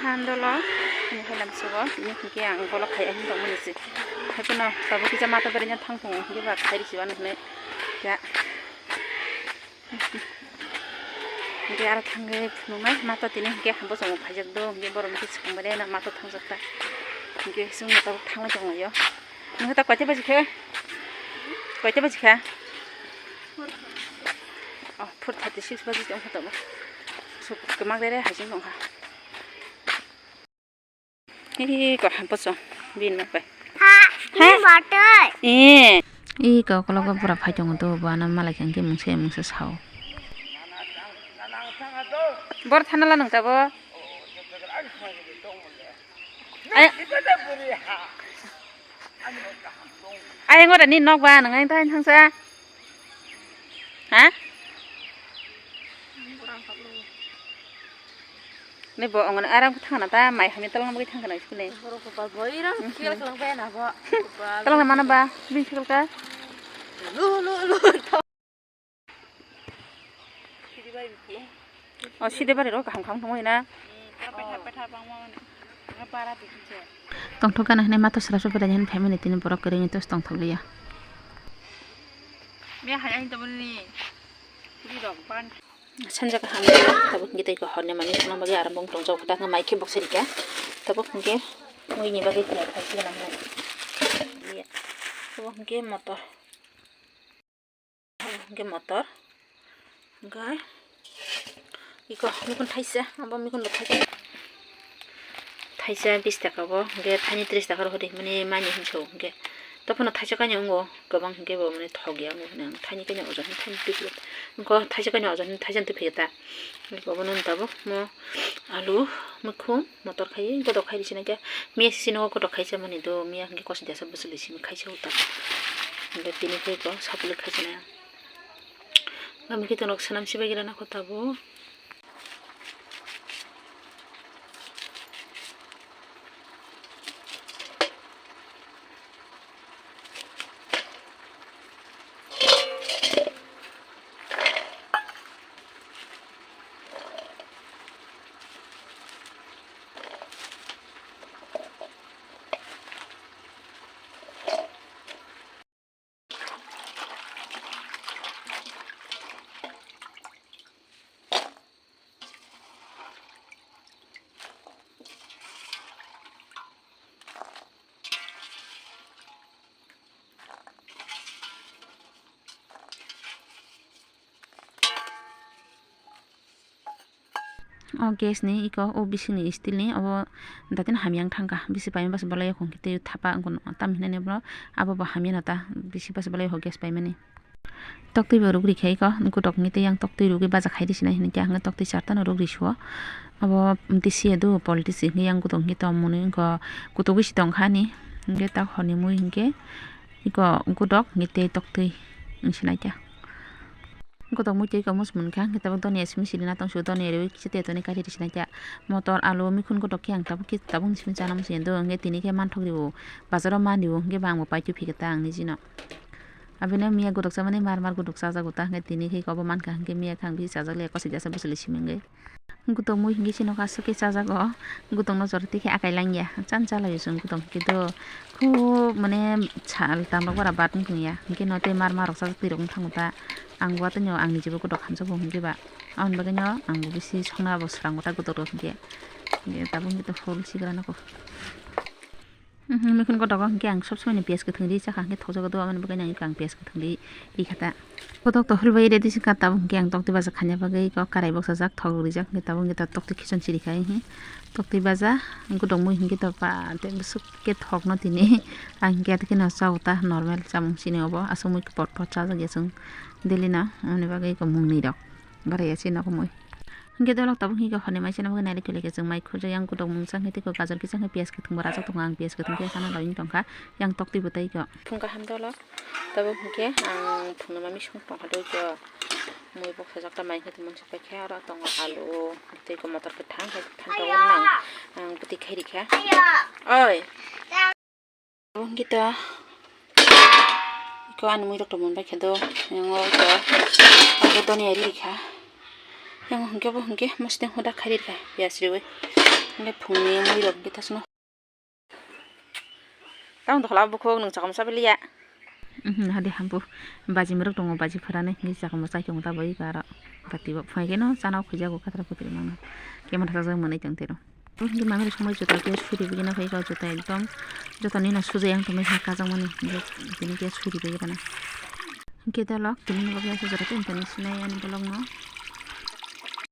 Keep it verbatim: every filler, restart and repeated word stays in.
Handolo, ini hai lamsogo, ini hingke ang bolok hai ang tongmani se. Hai pono tabuk kisa mata berainya thang tongo, hingke ba khai risi wano hinui ya. Hingke aro thangwi phunuknai mata tini hingke hambo chwng phaijak do, hingke borok hingke swkang bai na mata thangjak ta. Hingke chwng mata thanglai tongo yo. Nokha ta koita baji khe? Koita baji kha? Oh, four thirty six baji tong kha tabuk. Suk kwmak rere hai chwng tong kha. Ih, ko ham poso, bin ma pai. Ha, ha? Ni batoi. Eh. Ih, ko kologo bura phai tongo to, bo ano malai khe mungse mungse sao. Bor thana la nang tabo. Ay. Ayang ora ni nok ba nang ang tain thangsa. Ha? Ni bo ongni aram khe thangna ta mai hamya talang bagwi thangkha nang sini. Borok kopal bo iram khel khlang bai na bo. Talang mana ba? Bini khel ka? Lu, lu, lu. O side bari ro kaham kaham thangwi na. Tongthok gana hinui mato sra sra bwrwi hinui phaimani tini borok kwrwini tos tongthok liya. Sanja kaham tabuk hingke tei horni manwi songna bagwi aram bong tongjak khe mai khe boksa rikha tabuk hingke mui ni bagwi tiyar khai khe nang nai. Tabuk hingke motor. Hingke motor. Hingke iko mikun thaisa, abo mikun bo thaisa. Thaisa bis taka bo, hingke thaini tris taka rohor di, mani mani hinso hingke. Tophano thaisa kainwi wngo, gabang hingke bo mani thok ya wngo hwnwi ang thaini kainwi ojon hwn thaini twi phiyata. Hingke thaisa kainwi ojon hwn thaisa twi phiyata. Hingke obono tabuk mo alu, muikhum, motor khai, hingke dok khai risi naikhe. Miya sisi nogo kotok khai chamani do, miya hingke kosi desa bwswlwi simi khai se uta. Hingke tini khe bo sapulwi khai chana. Gami khe tonok swnam sibai gira nangkho tabuk. O gas ni iko o bising ni steel ni obo datin hamya wng thangkha, bisi paimani bwswk bolai o khong khe tei thapa wngkha tam hinani bwrw abo bo hamya no ta bisi bwswk bolai o gas paimani. Toktwi bo rwgri khe iko gotok wngwi tei yang toktwi rwgwi baja khai rwsinai hinwi khe ang toktwi charta no rwgri suo. Abo tisi do politics hinwi yang gotok wngwi tongmani wngkha, kutugwi se tongkha ani hingke tak horni mui hingke iko gotok wngwi tei toktwi wngsinai khe. Gotok mui tei iko muchung mankha, hingke tabuk doniya simi sidi na tongsu, doniya riwi kisa tei toni kaisa risi naikha. Motor, alu, mikhun gotok khe ang tabuk khe tabuk simi chana muchungya do, hingke tini khe manthok riwo, bazaro man riwo, hingke bo ang bo paitwi phikha ta ang nijino. Abini miya gotok chamani mar mar gotok chajago ta, hingke tini khe iko bo mankha, hingke miya khe ang bisi chajak liya, kosik jasa bwswlwi simi wngwi. Gotok mui hingke sino aswk khe chajago, gotokno jora twi khe akai langya, chan chalaio chwng gotok hingke do, khub mane sal tamrok bara bat wng tongya, hingke no tei mar mar rok chajak twi rok wng thango ta. Ang bo athaino ang nijibo gotok hamjakgo hingke ba. Aboni bagwino ang bo bisi songna bo swrango ta gotok rok hingke. Hingke tabuk hingke to hol sigra nokho. Mhm, mikon gotok hingke ang sob somoi ni piyaj kwthwng ri chakha hingke thokjago do, aboni bagwino ang piyaj kwthwng ri rikha ta. Gotok to hol bai ready se kha, tabuk hingke ang toktwi baja khaina bagwi kok karai boksa jak thok rijak hingke tabuk hingke to toktwi khichon chiri khai hingke toktwi baja gotok mui hingke to ba tei bwswk khe thokno tini ang hingke athikhe no chao ta normal chamung chini obo aswk mui pot pot chajak ya chwng daily no, aboni bagwi eko mung nwi rok. Bara ya se nogo mui. Hingke dolok tabuk hingke hwnwi mai se nang nai rikhe chwng mai khurjak yang gotok mungsa hingke tei bazar kisa hingke piyaj kwthwng bo rajak tongo, ang piyaj kwthwng khe sana loini tongkha yang toktwi bo tei kho. Phung kaham dolok tabuk hingke ang phungno mami song tongkha doi kho. Mui boksa jak ta mai hingke tongmani se paikhe aro tongo alu tei kho motor kwthang hai thansa o nang ang bwtwi khai rikha. Oi. Abo hingke ta, iko ani mui rok tongmani bai khe do, yang o iko, abo doniya ri rikha, yang o hingke bo hingke mosodeng hoda khai rikha, piyaj riwi, Hingke phungni mui rok bithasno. Tamo dukhala bukhuk nwng chakma chapiliya. Mhm, hadi hampu baji muruk tongo, baji phwrani hingke chakma chai tongo tabuk aro. Bati bo phai khe no chana khwijago khatra khutri mangno. Kemon thajak manwi tong tero. Hingke mangri somoi juta khe suri bigina phai kha juta ekdom. Juta nino sujai ang tongwi ha kajak mani hingke tini khe suri bai rana. Hingke dalok tini ni bagwi aswk jora tei tini sinai ani bolong no.